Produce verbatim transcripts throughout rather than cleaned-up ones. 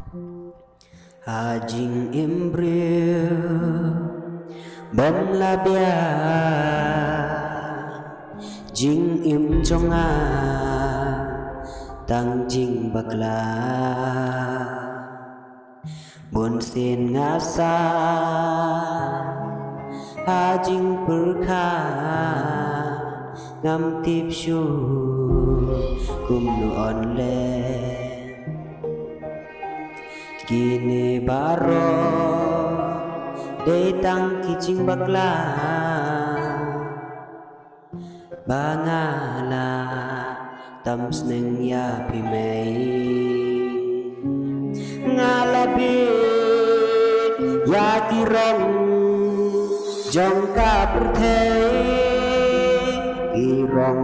Ha jingim briew bym la biang, jingim jong nga tang jingbakla. Bun sien nga sah ha jingpyrkhat, ngam tip shuh kumno yn leh. Kine baroh dei tang ki jingbakla ba nga la tam sneng ïa phi mei. Nga la bieit ïa ki rong jong ka pyrthei, ki rong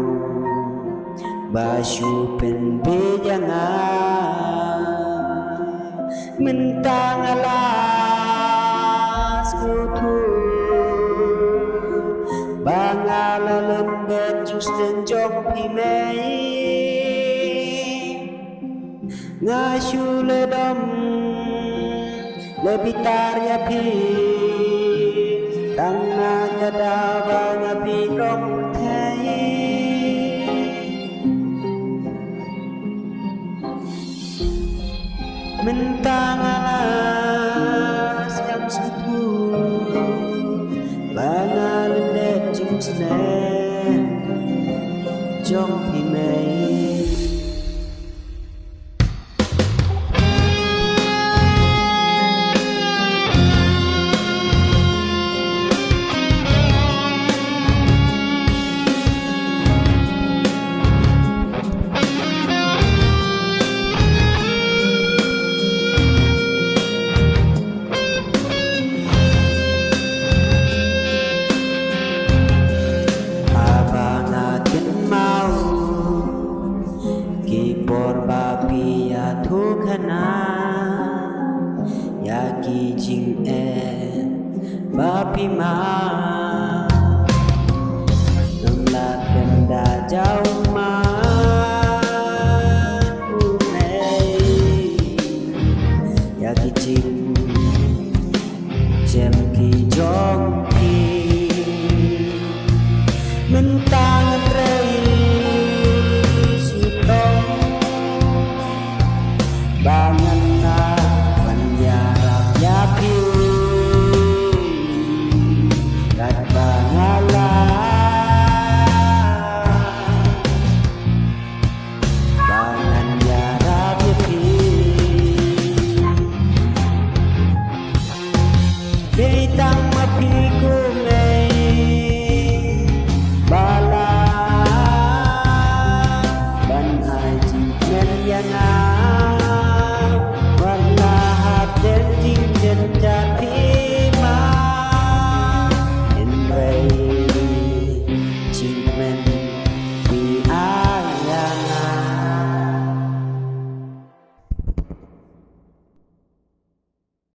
ba shu pynbieit ïa nga. Mynta nga la sngewthuh ba nga la lyndet jingsneng jong phi mei. Nga shu leh dom leh bitar ïa phi tang na ka daw ba nga bieit rong pyrthei. Mynta nga la sngewthuh ba nga lyndet jingsneng jong phi mei. Haba nga kynmaw ki por ba phi ïathuh khana ïa ki jingeh ba phi mad, ngam lah kynda jaw mad u mei ïa ki jing